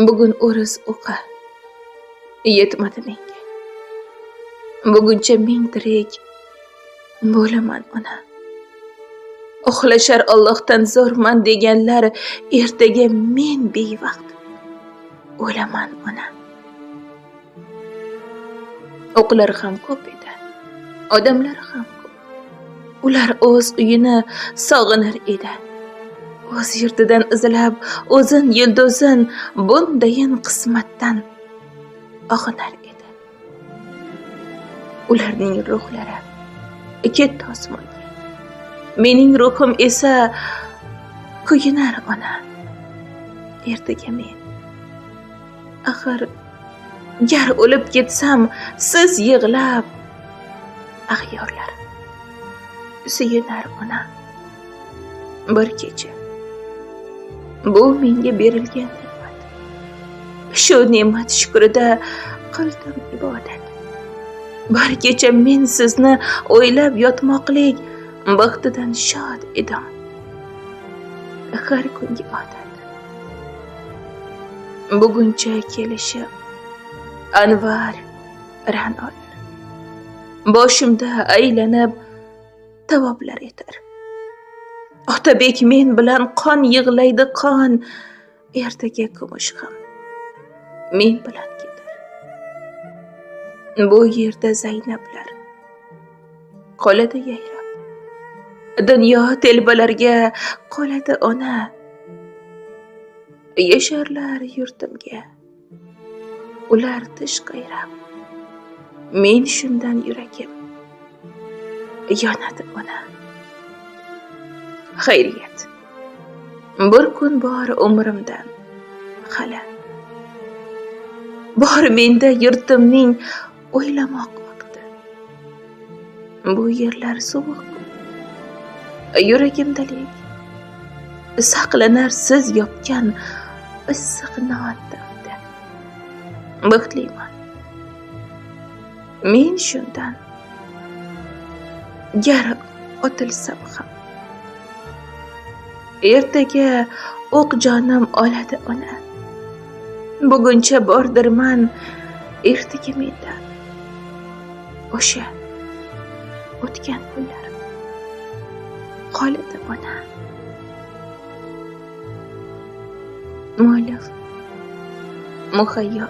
Bugun o'ris o'qa yetmadi menga. Buguncha ming tirik bo'laman ona. Uxlashar Allohdan zo'rman deganlar ertaga men bevaqt o'laman ona. O'qlar ham ko'p edi, odamlar ham ko'p. Ular o'z uyini sog'inar edi. O'z yurtidan izlab o'zin yulduzin bundayin qismatdan og'inar edi. Ularning ruhlari ketdi osmonga. Mening ruhim esa kuyunar ona. Ertaga men axir gar o'lib ketsam siz yig'lab axyorlar suyunar ona. Bir kecha bu menga berilgan ne'mat. Shu ne'mat shukrida qildim ibodat. Bir kecha men sizni o'ylab yotmoqlik baxtidan shod edim. Har kungi odat. Buguncha kelishib anvar ra'nolar boshimda aylanib tavoblar etar. Otabek men bilan qon yig'laydi qon, ertaga kumush ham men bilan ketar. Bu yerda Zaynablar qoladi yayrab, dunyo telbalarga qoladi ona. Yasharlar yurtimga ular tish qayrab, men shundan yuragim yonadi ona. Xayriyat, bir kun bor umrimdan hali, bor menda yurtimning o'ylamoq vaqti. Bu yerlar sovuq, yuragimdalik saqlanar siz yopgan issiq non ta'mida. Baxtliman men shundan, gar otilsam ham. Ertaga o'q jonim oladi ona. Buguncha bordirman ertaga mendan. O'sha o'tgan kunlar qoladi ona. Muallif Muhayyo.